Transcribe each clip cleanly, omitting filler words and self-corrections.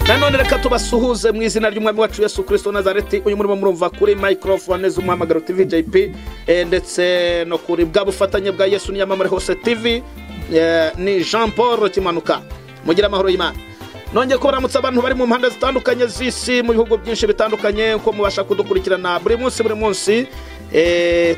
Nanone reka tubasuhuze mu izina ry'Umwami wacu Yesu Kristo Nazareti. Uyu murimo murumva kuri microphone z'Umuhamagaro TV JP, ndetse no kuri bwa bufatanye bwa Yesu Niyamamare Hose TV, ni Jean Paul Kimanuka. Mugira amahoro y'Imana. Nongeye kubaramutsa abantu bari mu mpande zitandukanye z'isi, mu bihugu byinshi bitandukanye, uko mubasha kudukurikirana buri munsi buri munsi.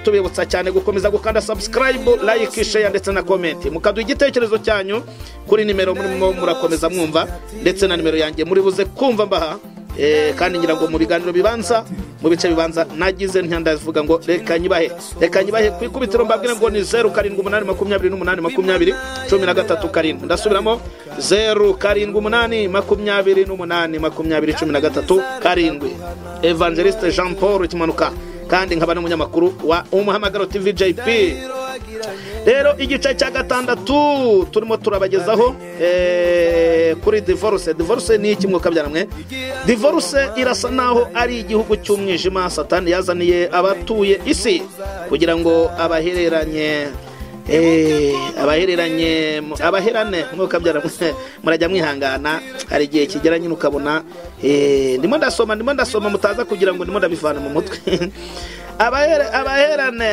Tubibutsa cyane gukomeza gukanda subscribe, like, share ndetse na comment. Mukaduha igitekerezo cyanyu kuri nimero murimo murakomeza mwumva, ndetse na nimero yanjye muri buze kumva mbaha. Kandi ngira ngo mu biganiro bibanza, mu bice bibanza nagize ntiyandavuga ngo reka nyibahe, reka nyibahe ku ikubitiro mbabwire ngo ni 078 28 20 13 7. Ndasubiramo 078 28 20 13 7. Evangeliste Jean Paul Kimanuka, kandi nkaba n'umunyamakuru wa Umuhamagaro TV JP. Rero igice cya gatandatu turimo turabagezaho kuri divorce. Divorce ni iki mwuka byaramwe? Divorce irasa naho ari igihugu cy'umwijima Satani yazaniye abatuye isi kugira ngo abahereranye abaherane mwuka byaramwe. Murajya mwihangana, hari igihe kigera nyine ukabona ndimo ndasoma mutaza kugira ngo ndimo ndabivana mu mutwe. Abaherane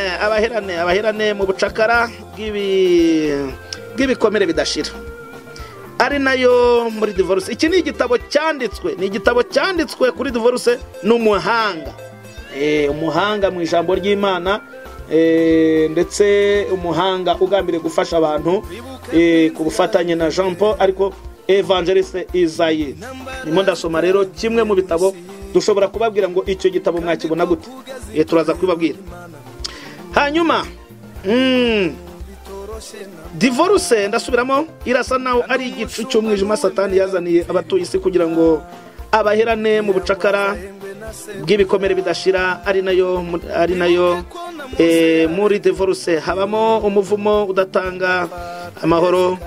mu bucakara bw'ibikomere bidashira, ari nayo muri divorce. Iki ni igitabo cyanditswe, ni igitabo cyanditswe kuri divorce n'umuhanga, umuhanga mu ijambo ry'Imana, ndetse umuhanga ugambiriye gufasha abantu ku bufatanye na Jean Paul, ariko Evangeliste Isaie. Ndimo ndasoma rero kimwe mu bitabo dushobora kubabwira ngo icyo gitabo mwakibona gute, turaza kubabwira. Hanyuma divorce, ndasubiramo, irasa naho ari igicu cy'umwijima Satani yazaniye abatuye isi kugira ngo abaherane mu bucakara bw'ibikomere bidashira, ari nayo muri divorce habamo umuvumo udatanga amahoro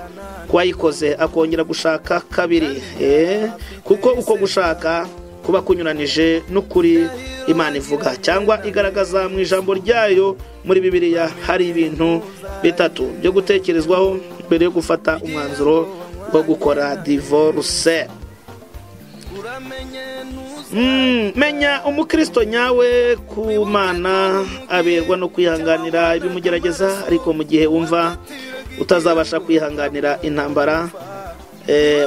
kwayikoze akongera gushaka kabiri, kuko uko gushaka kuba kunyuranije n'ukuri Imana ivuga cyangwa igaragaza mu ijambo ryayo. Muri Bibiliya hari ibintu bitatu byo gutekerezwaho mbere yo gufata umwanzuro wo gukora divorce. Menya umukristo nyawe ku Mana aberwa no kwihanganira ibimugerageza, ariko mu gihe wumva utazabasha kwihanganira intambara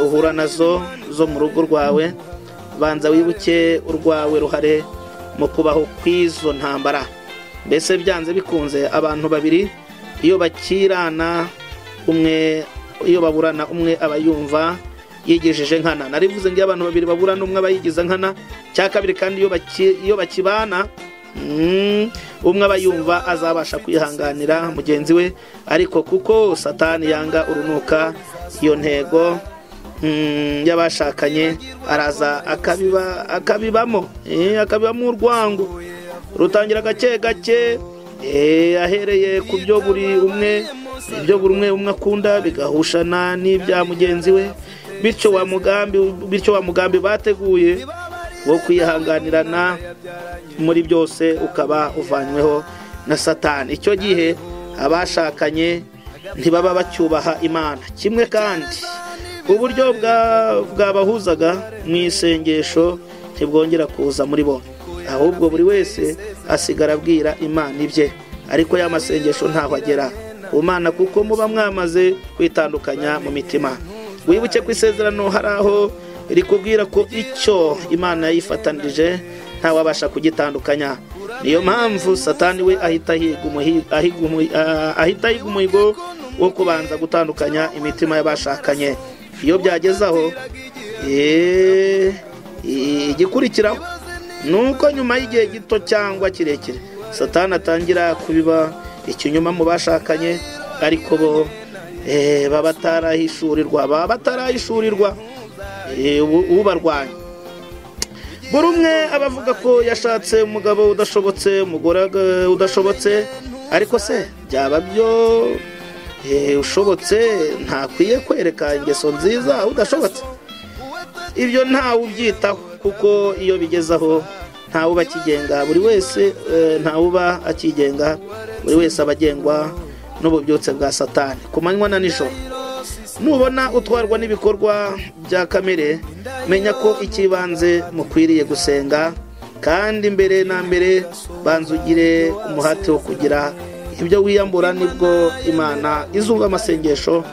uhura nazo zo mu rugo rwawe, banza wibuke urwawe ruhare mu kubaho kw'izo ntambara. Mbese byanze bikunze abantu babiri iyo bakirana, umwe iyo baburana, umwe aba yumva yigejeje nkana. Narivuze ngo abantu babiri baburana umwe aba yigiza nkana. Cya kabiri kandi iyo bakibana, umwe aba yumva azabasha kwihanganira mugenzi we, ariko kuko Satani yanga urunuka iyo ntego y'abashakanye, araza akabibamo akabibamo urwango rutangira gake gake, ahereye ku byo buri umwe, ibyo buri umwe akunda bigahushana n'ibya mugenzi we, bityo wa mugambi bateguye wo kwihanganirana muri byose ukaba uvanyweho na Satani. Icyo gihe abashakanye ntibaba bacyubaha Imana. Kimwe kandi uburyo bwabahuzaga mu isengesho ntibwongera kuza muri bo, ahubwo buri wese asigara abwira Imana ibye, ariko ya masengesho ntaho agera ku Mana kuko muba mwamaze kwitandukanya mu mitima. Wibuke ku isezerano hari aho rikubwira ko icyo Imana yifatanirije ntawabasha kugitandukanya. Niyo mpamvu Satani we ahita ahiga umuhigo wo kubanza gutandukanya imitima y'abashakanye. Iyo byageze aho, igikurikiraho nuko nyuma y'igihe gito cyangwa kirekire Satani atangira kubiba ikinyoma mu bashakanye, ariko bo baba batarahishurirwa ubarwanya. Buri umwe abavuga ko yashatse umugabo udashobotse, umugore udashobotse, ariko se byaba byo ushobotse ntakwiye kwereka ingeso nziza udashobotse? Ibyo ntawe ubyitaho, kuko iyo bigezaho ntawe uba akigenga, buri wese ntawe uba akigenga, buri wese abagengwa n'ububyutse bwa Satani ku manywa na nijoro. Nubona utwarwa n'ibikorwa bya kamere, menya ko ikibanze mukwiriye gusenga, kandi mbere na mbere banzugire umuhate wo kugira ibyo wiyambura, nibwo Imana izumva amasengesho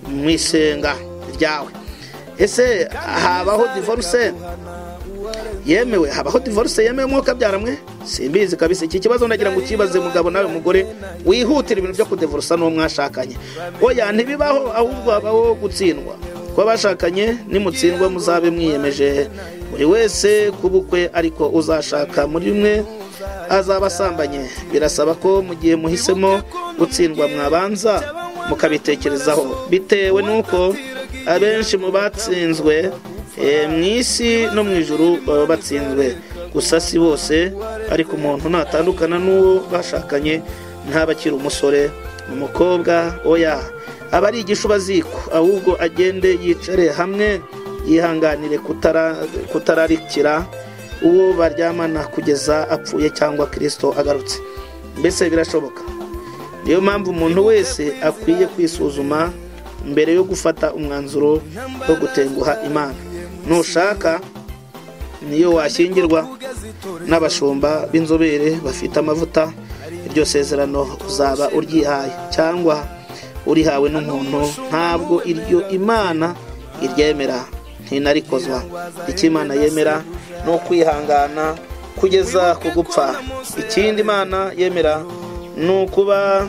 mu isenga ryawe. Ese habaho divorce yemewe? Habaho divorce yemewe mwuka byaramwe? Simbizi kabisa. Iki kibazo ndagira ngo ukibaze mugabo nawe mugore, wihutira ibintu byo kudevorsa n'uwo mwashakanye. Oya, ntibibaho, ahubwo habaho gutsindwa kwa bashakanye. Nimutsindwa muzabe mwiyemeje buri wese kubukwe, ariko uzashaka muri mwe azaba asambanye. Birasaba ko mu gihe muhisemo gutsindwa mwabanza mukabitekerezaho, bitewe n'uko abenshi mu batsinzwe mu isi no mu ijuru baba batsinzwe. Gusa si bose, ariko umuntu natandukana n'uwo bashakanye ntaba akiri umusore, umukobwa, oya, aba ari igishubaziko, ahubwo agende yicare hamwe yihanganire kutararikira uwo baryamana kugeza apfuye cyangwa Kristo agarutse. Mbese birashoboka? Niyo mpamvu umuntu wese akwiye kwisuzuma mbere yo gufata umwanzuro wo gutenguha Imana. Nushaka niyo washyingirwa n'abashumba b'inzobere bafite amavuta, iryo sezerano uzaba uryihaye cyangwa urihawe n'umuntu, ntabwo iryo Imana iryemera, ntinarikozwa. Icyo Imana yemera ni ukwihangana kugeza ku gupfa. Ikindi Imana yemera ni ukuba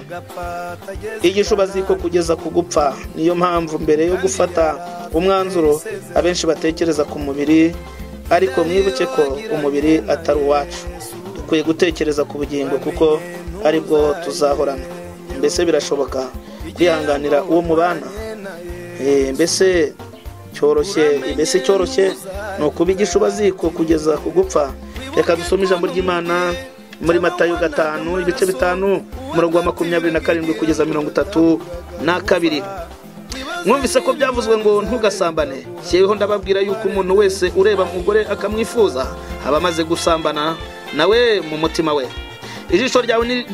igishubaziko kugeza ku gupfa. Niyo mpamvu mbere yo gufata umwanzuro abenshi batekereza ku mubiri, ariko mwibuke ko umubiri atari uwacu. Dukwiye gutekereza ku bugingo kuko aribwo tuzahorana. Mbese birashoboka kwihanganira uwo mubana? Mbese cyoroshye? Mbese cyoroshye ni ukuba igishubaziko kugeza ku gupfa? Reka dusome ijambo ry'Imana muri Matayo 5 ibice 5 umurongo wa 27 kugeza 32. Mwumvise ko byavuzwe ngo ntugasambane. Jyeweho ndababwira yuko umuntu wese ureba umugore akamwifuza aba amaze gusambana nawe mu mutima we. Ijisho ryawe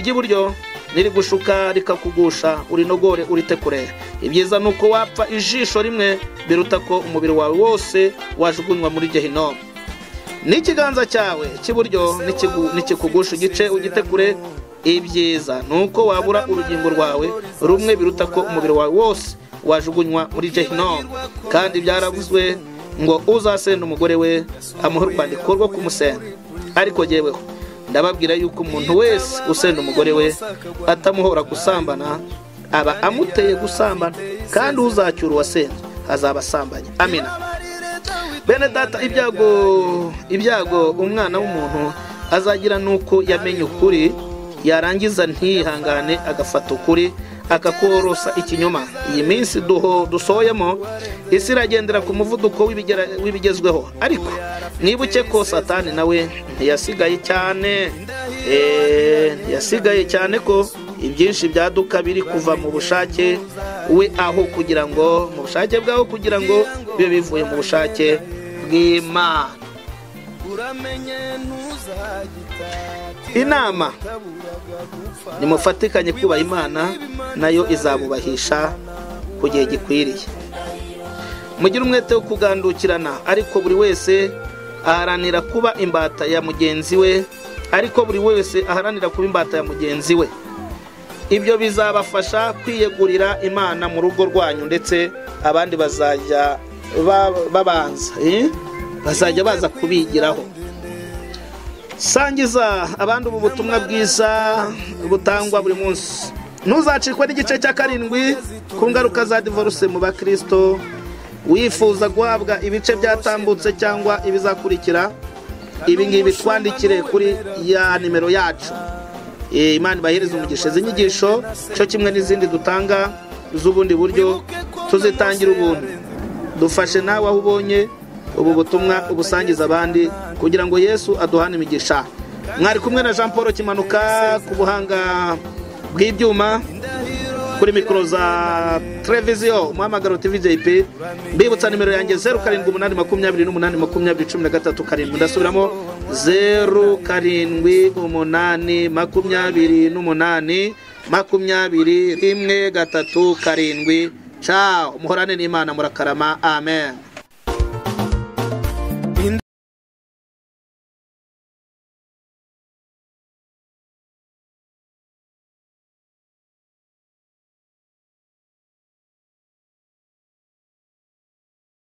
ry'iburyo nirigushuka rikakugusha, urinogore uritekure. Ibyiza nuko wapfa ijisho rimwe biruta ko umubiri wawe wose wajugunywa muri Gehinomu. N'ikiganza cyawe cy'iburyo nikikugusha igice ugitekure. Ibyiza nuko wabura urugingo rwawe rumwe biruta ko umubiri wawe wose wajugunywa muri Gehinomu. Kandi byaravuzwe ngo uzasenda umugore we amuhe urwandiko rwo kumusenda. Ariko jyeweho ndababwira yuko umuntu wese usenda umugore we atamuhora gusambana aba amuteye gusambana, kandi uzacyura uwasenzwe azaba asambanye. Amina. Bene data, ibyago umwana w'umuntu azagira nuko yamenye ukuri, yarangiza ntihangane agafata ukuri akakorosa ikinyoma. Iyi minsi dusohoyemo isi iragendera ku muvuduko w'ibigezweho, ariko mwibuke ko Satani nawe ntiyasigaye cyane, ntiyasigaye cyane ko ibyinshi byaduka biri kuva mu bushake we, aho kugira ngo mu bushake bwaho kugira ngo bibe bivuye mu bushake bw'Imana. Inama: nimufatikanye kubaha Imana, nayo izabubahisha ku gihe gikwiriye. Mugire umwete wo kugandukirana, ariko buri wese aharanira kuba imbata ya mugenzi we, ariko buri wese aharanira kuba imbata ya mugenzi we. Ibyo bizabafasha kwiyegurira Imana mu rugo rwanyu, ndetse abandi bazajya babanza, bazajya baza kubigiraho. Sangiza abandi ubu butumwa bwiza butangwa buri munsi. Ntuzacikwe n'igice cya 7 ku ngaruka za divorce mu bakristo. Wifuza guhabwa ibice byatambutse cyangwa ibizakurikira, ibi ngibi twandikire kuri ya nimero yacu. Imana ibahereze umugisha. Izi nyigisho cyo kimwe n'izindi dutanga z'ubundi buryo tuzitangira ubuntu. Dufashe nawe aho ubonye ubu butumwa ubusangiza abandi kugira ngo Yesu aduhane imigisha. Mwari kumwe na Jean Paul Kimanuka ku buhanga bw'ibyuma, kuri mikoro za televiziyo Umuhamagaro TV JP. Mbibutsa nimero yanjye 07 8 28 20 13 7. Ndasubiramo 07 8 28 20 1 3 7. Ciao, muhorane n'Imana, murakarama. Amen.